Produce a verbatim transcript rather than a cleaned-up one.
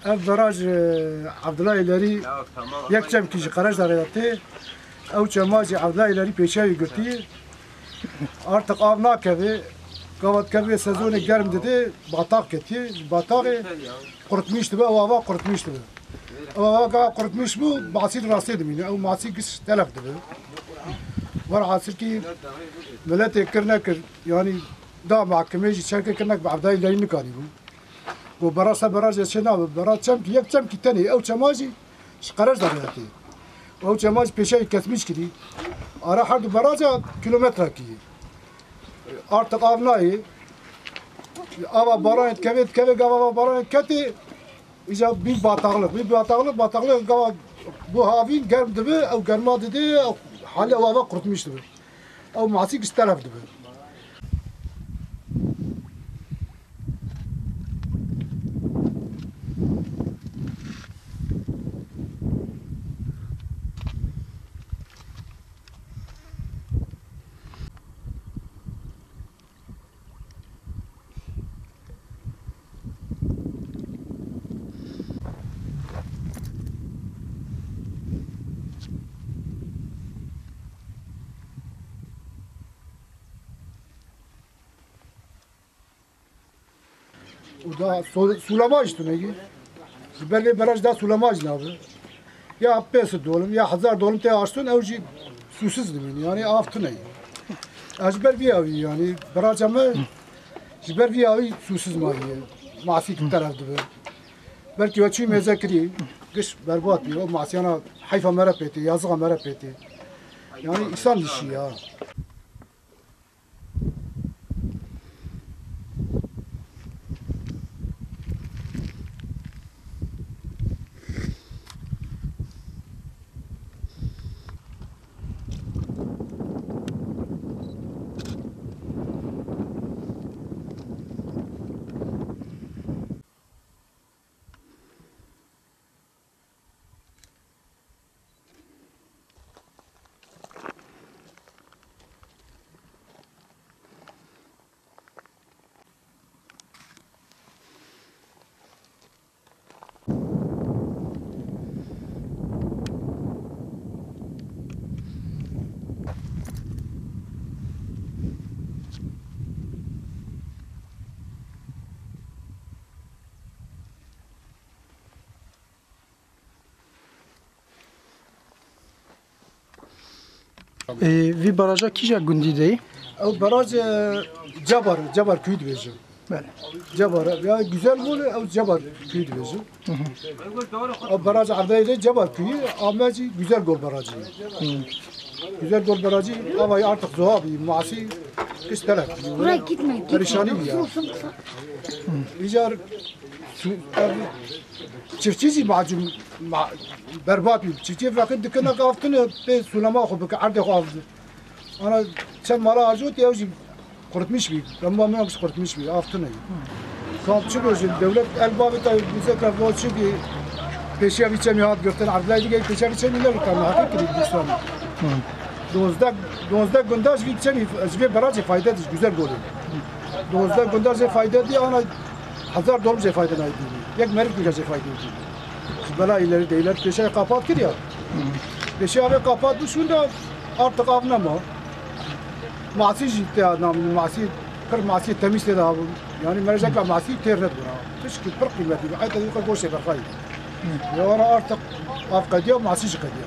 Ev baraj, e, Evdila Îlerî yek çemkî ji Qerejdarê de tê. Ew çema jî Evdila Îlerî pêşiya wî girtî. Artık av nakeve. Gava dikeve sezonê germ dide, bataq ketiye. Ji bataxê qurutmîş dibe, ew ava qurutmîş dibe. Ew ava gava qurutmîş bû, masî li rastê dimîne. Ew masî giş telef dibe. Werhasil kî miletê kir nekir, yanî da mahkemê jî çerkê kir nekir, bi Evdila Îlerî nikarîbû. Got, "Bera se bera jê çê nabe." Bera çemkî, yek çemkî tenê, ew çema jî ji Qerejdarê hatî. Ew çema jî pêşayî kesmîş kirî. Ara her du beraja kilometrekî. Artık av nayê. Ava baranê dikeve, dikeve, gava ava baranê ketê. Îca bî bataqlik, bî bataqlik, bataqlik gava bu havîn germ dibe, ew germa dide, ew halê ew ava qurutmîş dibe. Ew masî giş telef dibe. Û da so-, sûlema jî tune ye. Ji ber vê beraj da sûlema jî nabe. Ya pênc sed dolim, ya hezar dolim tê aştin, ew jî sûsiz dimîne. Yanî av tune ye. Ez ji ber vî awî, yanî beraca me ji ber vî awî sûsiz maviye. Masî ki telef dibe. Belkî we çûyî mêze kirî, giş berbat bî. O masiyana heyfa me re pê tê, yazixa me re pê tê. Yanî îsan dişî ya. Ê, vî baraja kîja gundî de ye? Ew baraj, e, Cebar, Cebar kuyî dibêjin. Belê. Cebar, ya Güzel Gol, ew Cebar kuyî dibêjin. Hı hı. Ew baraj Evdayê de Cebar kuyî, a me jî Güzel Gol barajî. Hı. Güzel Gol barajî, avayî artık zoha bî, masî, kişt telef bî. Buraya gitme, gitme. Perişanî bî ya. Uzun, uzun, kısa. Îcar Su-, ev çiftçî jî macûm, ma-, berbat bî. Çiftçî feqîr dikine gav tune pê sulema xwe bike, erdê xwe av. Ana çend mala acot ew jî qurutmiş bî. Remba min qurutmiş bî. Av tune. Kam çi bêjin? Dewlet el bavê te bizeka bo çi bî? Pêşiya vî çemî hat girtin. Erdlay dige pêşiya vî çemî ne girtin. Haqî kirî dîsan. Hı. Dozdeh, dozdeh gunda ji vî çemî, ji vê beracê fayde dî, Güzel Golê. Dozdeh gunda jê fayde dî, ana hezar dom jê fayde nayê dî. Yek meriv bî jê fayde dî. Ji bela îleri de îler pêşayê qapat kiriya. Pêşiya vê qapat bû, şûnda artık av nema. Masî jî te namî, masî, pir masî temîz tê de bû. Yani merejeka masî têr nedibû ra. Tişkî pir qîmetî bû. Heta yukarı goşê berxayî. Ya ara artık av qediya, masî jî qediya.